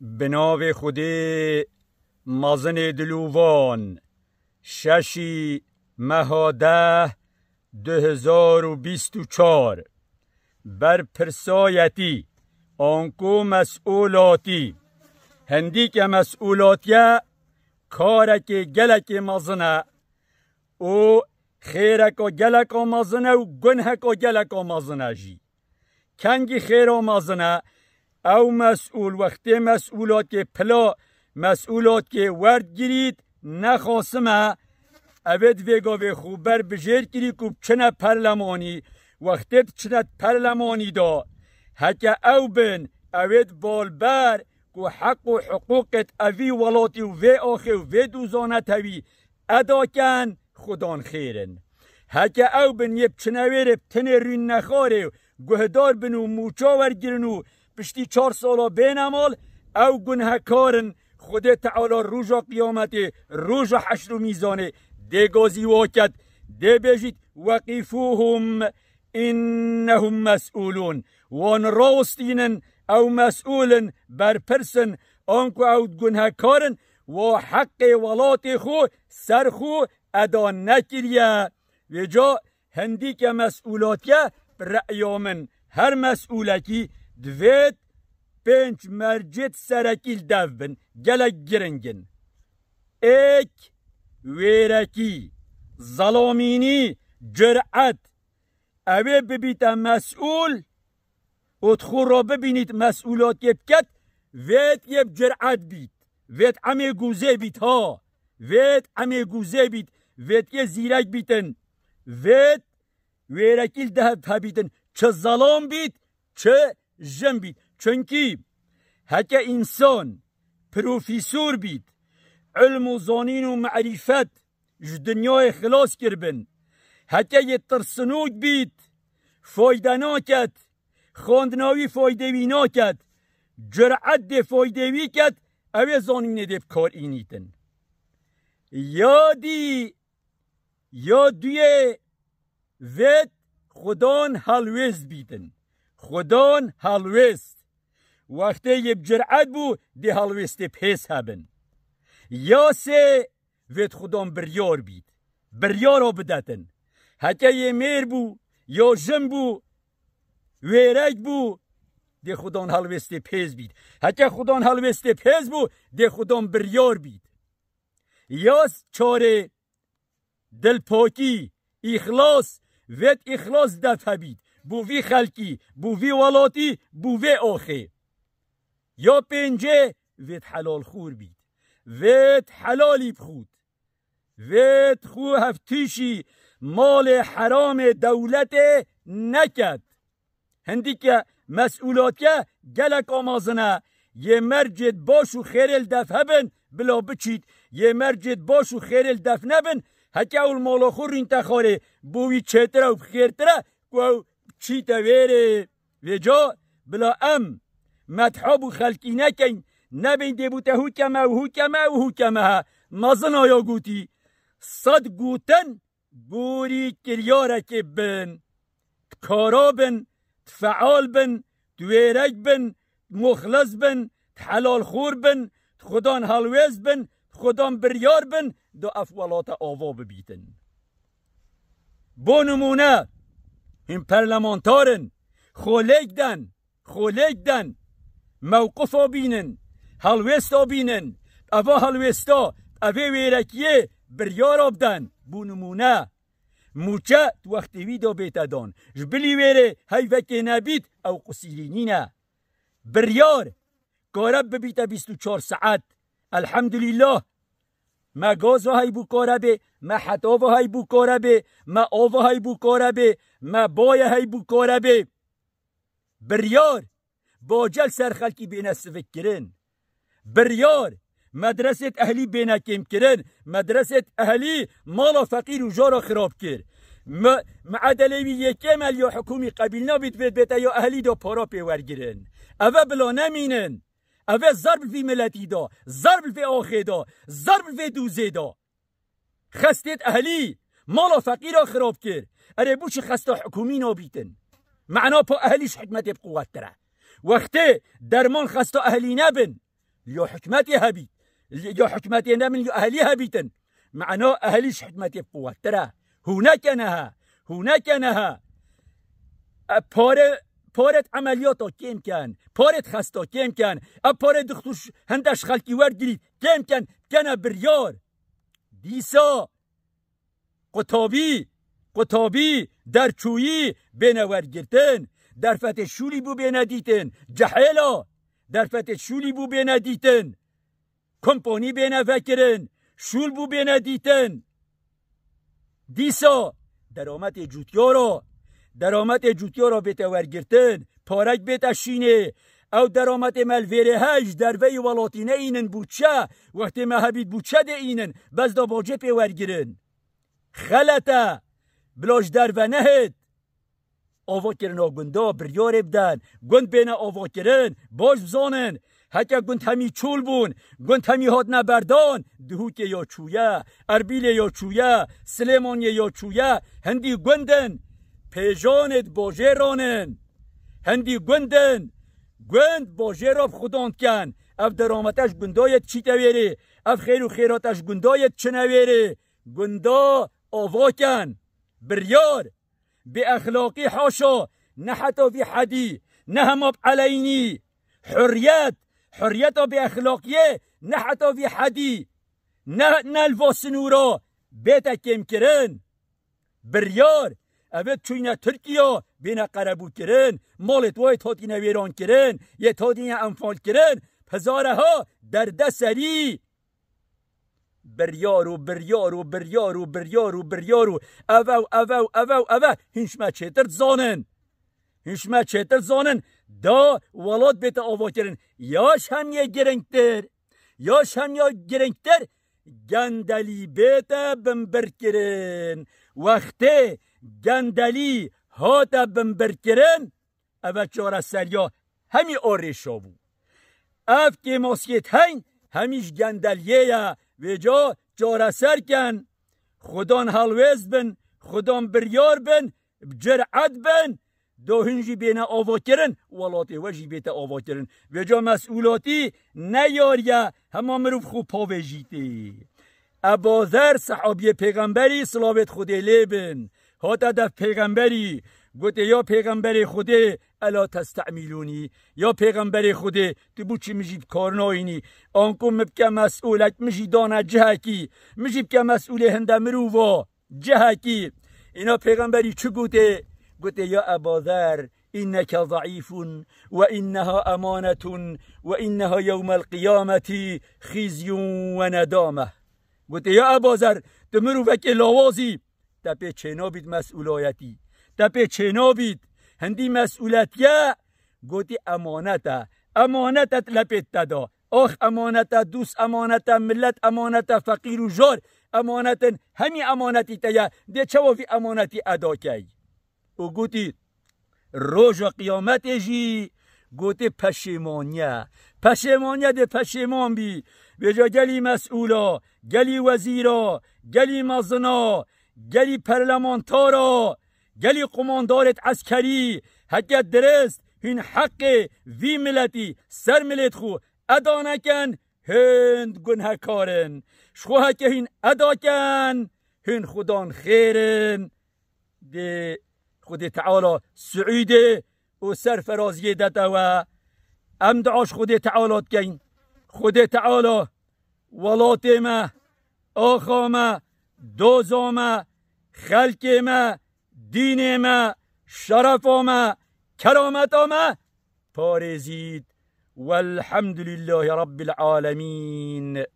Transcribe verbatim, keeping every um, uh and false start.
Bi navê Xwedê mezinê dilovan, şeşî meha deh du hezar û bîst û çar. Berpirsayetî, anku mesûlatî. Hindîke mesûlatiye karekê gelekê mezin e û xêreka geleka mezin e û gunheka geleka mezin e jî. Kengî xêra mezin e, ew mesûl wextê mesûlatê pila, mesûlatê werdgirît, nexasim e, evê di vê gavê xwe ber bijêr kirî ku biçine perlemanî, wextê diçine perlemanî de, heke ew bin, evê balber ku heq û hiqûqêt evî welatî û vê axê û vê dûzane tevî eda ken, xudan xêr in. Heke ew bin yê biçine wêrê bi tinê rûn nexarê û guhdar bin û mûça wergirin û piştî çar sala bêne mal, ew gunhekar in. Xwedê Teala roja qiyametê, roja heşr û mîzanê dê gazî waket, dê bêjît, "Weqîfûhum innehum mes'ûlûn." Wan rawestînin, ew mes'ûl in, berpirs in, anku ew gunhekar in, wa heqê welatê xwe ser xwe eda nekiriye. Vêca hindîke mesûlatiye bi re'ya min. Her mesûlekî divêt pênc mercêt serekî li dev bin. Gelek giring in. Êk, wêrekî, zelamînî, cüret. Ew ê bibîte mesûl û di xwe re bibînît mesûlatiyê biket, vêt yê bi cüret bît, vêt emê gûzê bît ha, vêt emê gûzê bît, vêt yê zîrek bîtin, vêt wêrekî li dev hebîtin, çi zelam bît, çi jin bît. Çunkî heke însan profîsor bît, ilm û zanîn û merîfet ji dinyayê xilas kiribin, heke yê tirsinok bît, fayde naket, xwendina wî faydê wî naket, cüret dê faydê wî ket, ew ê zanînê dê bi kar înîtin. Ya dî, ya duyê vêt xudan helwêst bîtin. Xudan helwêst. Wextê yê bi cüret bû, dê helwêstê pês hebin. Ya sê vêt xudan biryar bît. Biryara bidetin. Heke yê mêr bû, ya jin bû, wêrek bû, dê xudan helwêstê pês bît. Heke xudan helwêstê pês bû, dê xudan biryar bît. Ya çarê, dilpakî, îxlas, vêt îxlas def hebît, bo vî xelkî, bo vî welatî, bo vê axê. Ya pêncê, vêt helalxwar bît, vêt helalî bixwit, vêt xwe heftîşî malê heramê dewletê neket. Hindîke mesûlatiye gelek amazin e. Yê mercêt baş û xêrê li def hebin, bila biçît. Yê mercêt baş û xêrê li def nebin, heke ew li mala xwe rînte xwarê, bo wî çêtir e û bi xêrtir e ku ew çîte wêrê. Vêca bila em medha bo xelkî nekeyn, nebên dê bo te hûke me û hûke me û hûke me he. Mezina ya gotî, sed gotin gorî kiryarekê bin. Di kara bin, di feal bin, di wêrek bin, di muxlis bin, di helalxwar bin, di xudan helwêst bin, di xudan biryar bin, da ev welate ava bibîtin. Bo nimûne, hîn perlemantar in, xwe lêk den, xwe lêk den, mewqifa bînin, helwêsta bînin, eva helwêsta, evê wêrekiyê biryara biden, bo nimûne, mûçe di wextê wî de bête dan, ji bilî wêrê heyvekê nebît, ew qusîrî nîne. Biryar kare bibîte bîst û çar saet. Elhemdulîllah. Me gaza heybû kare bê, me hetava heybû kare bê, me ava heybû kare bê, me baye heybû kare bê. Biryar, bacel ser xelkî bêne sivikkirin. Biryar, medresêt ehlî bêne kêmkirin. Medresêt ehlî mala feqîr û jara xirab kir. Me, meedelê wî yê kêm e, ya hikûmî qebîl nabît, vê bête ya ehlî de para pê wergirin. Eve bila nemînin. Eve zerb vî miletî da, zerb vê axê da, zerb vê dûzê da. Xestêt ehlî, mala feqîra xirab kir. Erê bo çi xesta hikûmî nabîtin? Mena pa ehlî ji hikmetê bi quwettir e. Wextê derman xesta ehlî nebin, Yo hikmetê hebît. Yo hikmetê ne min yo ehlî hebîtin. Mena ehlî ji hikmetê quwettir e. Hûneke nehe. Hûneke nehe. E, pare, paret emeliyata kêm ken. Paret xesta kêm ken. E, pare dixtûş hende ji xelkî wergirît. Kêm ken. Kene biryar. Dîsa qutabî, qutabî, derçûyî bêne wergirtin. Derfetê şûlî bû bêne dîtin. Cehêla. Derfetê şûlî bû bêne dîtin. Kompanî bêne vekirin. Şûl bû bêne dîtin. Dîsa derametê cûtyara, derametê cûtyara bête wergirtin. Parek bête şînê. Ew derametê me li vêrê he ji derveyî welatî neyînin bûçe. Wextê me hebît bûçe dê înin. Bes da bacê pê wergirin. Xelet e. Bila ji derve nehêt. Avakirina gunda biryarê biden. Gund bêne avakirin. Baş bizanin. Heke gund hemî çûl bûn. Gund hemî hatine berdan. Dihûkê ya çûye. Erbîlê ya çûye. Silêmaniyê ya çûye. Hindî gundin. Pêjanê di bajêranin. Hindî gundin. Gund bajêra bi xudan diken. Ev deramete ji gundayê diçîte wêrê. Ev xêr û xêrate ji gundayê diçine wêrê. Gunda avaken. Biryar. Bêexlaqî haşa, ne heta vî hedî, ne hema bi eleynî. Hurriyet, hurriyeta bêexlaqiyê ne heta vî hedî, ne, ne li va sinûra bête kêmkirin. Biryar, ev ê çûyne Tirkiya, bêne qerebûkirin, malê wayê hatîne wêrankirin, yê hatîne enfalkirin, hezare ha derde serî. Biryar û biryar û biryar û biryar û biryar û ev ew, ev ew, ev ew, ev ew. Hîn ji me çêtir dizanin. Hîn ji me çêtir dizanin. Da welat bête avakirin. Ya ji hemiyê giringtir. Ya ji hemiyê giringtir gendelî bête binbirkirin. Wextê gendelî hate binbirkirin, eve çareseriya hemî arêşa bû. Ev kêmasiyêt heyn hemî ji gendeliyê ye. Vêca çareser ken. Xudan helwêst bin, xudan biryar bin, bi ciret bin, do hin jî bêne avakirin, welatê we jî bête avakirin. Vêca mesûlatî ne yar ye, hema mirov xwe pavêjîtê. Ebazer, sehabiyê pêxemberî, silavêt Xwedê lê bin, hate dev pêxemberî, gotê, ya pêxemberê Xwedê, ela testemîlûnî, ya pêxemberê Xwedê, tu bo çi min jî bi kar nayînî? Anku min bike mesûlek, min jî dane cihekî, min jî bike mesûlê hinde mirova cihekî. Îna pêxemberî çi gotê? Gotê, ya Ebazer, inneke zeîfun ve inneha emanetun ve inneha yewmel qiyameti xizyun ve nedame. Gotê, ya Ebazer, tu mirovekê lawazî, te pê çênabît mesûlayetî. Te pê çênabît. Hindî mesûletiye, gotî, emanet e. Emanet e, lepê te da. Ax emanet e, dûst emanet e, milet emanet e, feqîr û jar emanet in. Hemî emanetî te ye. Dê çawa vî emanetî eda key? Û gotî, roja qiyametê jî gotê peşêmaniye. Peşêmaniye dê peşêman bî. Vêca gelî mesûla, gelî wezîra, gelî mezina, gelî perlemantara, gelî qumandarêt eskerî, heke dirist hîn heqê vî miletî ser milêt xwe eda neken, hîn gunhekar in. Ji xwe heke hîn eda ken, hîn xudan xêr in. Dê Xwedê Teala siûdê û serferaziyê dete we. Em dua ji Xwedê Teala dikeyn. Xwedê Teala welatê me, axa me, doza me, xelkê me, dînê me, şerefa me, kerameta me parêzît. Welhamdulîllahî Rabbil alemîn.